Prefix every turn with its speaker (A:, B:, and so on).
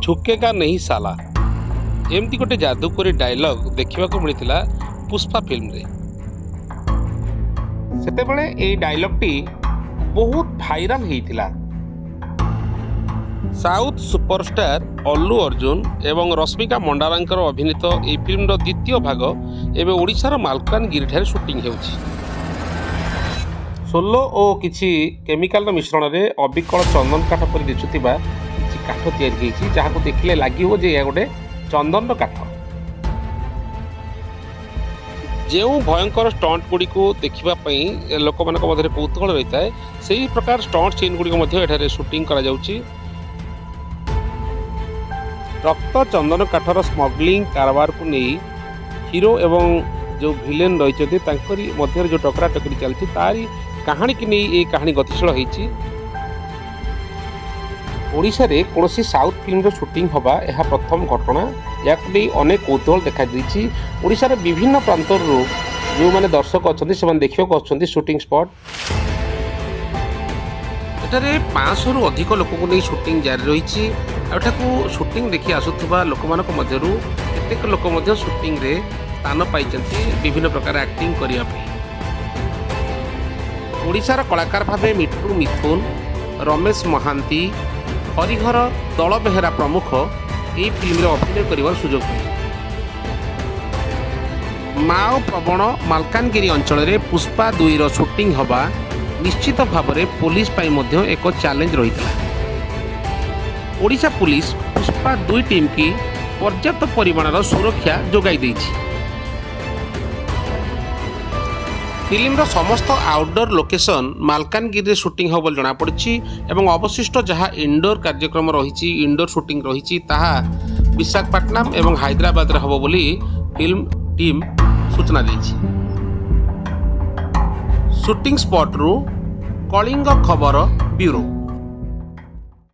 A: झुकेगा नहीं साला, ଏମିତି ଗୋଟେ ଯାଦୁକରୀ ଡାଇଲଗ୍ ଦେଖିବାକୁ ମିଳିଥିଲା ପୁଷ୍ପା ଫିଲ୍ମରେ। ସେତେବେଳେ ଏଇ ଡାଇଲଗ୍ଟି ବହୁତ ଭାଇରାଲ ହେଇଥିଲା। ସାଉଥ୍ ସୁପରଷ୍ଟାର ଅଲ୍ଲୁ ଅର୍ଜୁନ ଏବଂ ରଶ୍ମିକା ମଣ୍ଡାନାଙ୍କର ଅଭିନୀତ ଏହି ଫିଲ୍ମର ଦ୍ୱିତୀୟ ଭାଗ ଏବେ ଓଡ଼ିଶାର ମାଲକାନଗିରିଠାରେ ସୁଟିଂ ହେଉଛି। ସୋଲ ଓ କିଛି କେମିକାଲର ମିଶ୍ରଣରେ ଅବିକଳ ଚନ୍ଦନ କାଠ ପରି ଦିଶୁଥିବା କିଛି କାଠ ତିଆରି ହେଇଛି, ଯାହାକୁ ଦେଖିଲେ ଲାଗିବ ଯେ ଏହା ଗୋଟେ ଚନ୍ଦନର କାଠ। ଯେଉଁ ଭୟଙ୍କର ଷ୍ଟଣ୍ଟ ଗୁଡ଼ିକୁ ଦେଖିବା ପାଇଁ ଲୋକମାନଙ୍କ ମଧ୍ୟରେ କୌତୂହଳ ରହିଥାଏ, ସେହି ପ୍ରକାର ଷ୍ଟଣ୍ଟ ସିନ୍ ଗୁଡ଼ିକ ମଧ୍ୟ ଏଠାରେ ସୁଟିଂ କରାଯାଉଛି। ରକ୍ତ ଚନ୍ଦନ କାଠର ସ୍ମଗଲିଂ କାରବାରକୁ ନେଇ ହିରୋ ଏବଂ ଯେଉଁ ଭିଲେନ୍ ରହିଛନ୍ତି, ତାଙ୍କରି ମଧ୍ୟରେ ଯେଉଁ ଟକରାଟକରି ଚାଲିଛି, ତାରି କାହାଣୀକି ନେଇ ଏଇ କାହାଣୀ ଗତିଶୀଳ ହେଇଛି। ଓଡ଼ିଶାରେ କୌଣସି ସାଉଥ୍ ଫିଲ୍ମର ସୁଟିଂ ହେବା ଏହା ପ୍ରଥମ ଘଟଣା। ଏହାକୁ ନେଇ ଅନେକ କୌତୂହଳ ଦେଖାଦେଇଛି। ଓଡ଼ିଶାର ବିଭିନ୍ନ ପ୍ରାନ୍ତରରୁ ଯେଉଁମାନେ ଦର୍ଶକ ଅଛନ୍ତି, ସେମାନେ ଦେଖିବାକୁ ଆସୁଛନ୍ତି ସୁଟିଂ ସ୍ପଟ୍। ଏଠାରେ 500ରୁ ଅଧିକ ଲୋକଙ୍କୁ ନେଇ ସୁଟିଂ ଜାରି ରହିଛି। ଆଉ ଏଠାକୁ ସୁଟିଂ ଦେଖି ଆସୁଥିବା ଲୋକମାନଙ୍କ ମଧ୍ୟରୁ କେତେକ ଲୋକ ମଧ୍ୟ ସୁଟିଂରେ ସ୍ଥାନ ପାଇଛନ୍ତି ବିଭିନ୍ନ ପ୍ରକାର ଆକ୍ଟିଂ କରିବା ପାଇଁ। ଓଡ଼ିଶାର କଳାକାର ଭାବେ ମିଟୁ ମିଥୁନ, ରମେଶ ମହାନ୍ତି, ହରିହର ଦଳ ବେହେରା ପ୍ରମୁଖ ଏହି ଫିଲ୍ମରେ ଅଭିନୟ କରିବାର ସୁଯୋଗ ପାଇଛନ୍ତି। ମାଓ ପ୍ରବଣ ମାଲକାନଗିରି ଅଞ୍ଚଳରେ ପୁଷ୍ପା 2ର ସୁଟିଂ ହେବା ନିଶ୍ଚିତ ଭାବରେ ପୋଲିସ ପାଇଁ ମଧ୍ୟ ଏକ ଚ୍ୟାଲେଞ୍ଜ ରହିଥିଲା। ଓଡ଼ିଶା ପୋଲିସ ପୁଷ୍ପା 2 ଟିମ୍କି ପର୍ଯ୍ୟାପ୍ତ ପରିମାଣର ସୁରକ୍ଷା ଯୋଗାଇ ଦେଇଛି। ଫିଲ୍ମର ସମସ୍ତ ଆଉଟଡୋର ଲୋକେସନ୍ ମାଲକାନଗିରିରେ ସୁଟିଂ ହେବ ବୋଲି ଜଣାପଡ଼ିଛି ଏବଂ ଅବଶିଷ୍ଟ ଯାହା ଇନଡୋର କାର୍ଯ୍ୟକ୍ରମ ରହିଛି, ଇନଡୋର ସୁଟିଂ ରହିଛି, ତାହା ବିଶାଖାପାଟଣାମ ଏବଂ ହାଇଦ୍ରାବାଦରେ ହେବ ବୋଲି ଫିଲ୍ମ ଟିମ୍ ସୂଚନା ଦେଇଛି। ସୁଟିଂ ସ୍ପଟରୁ କଳିଙ୍ଗ ଖବର ବ୍ୟୁରୋ।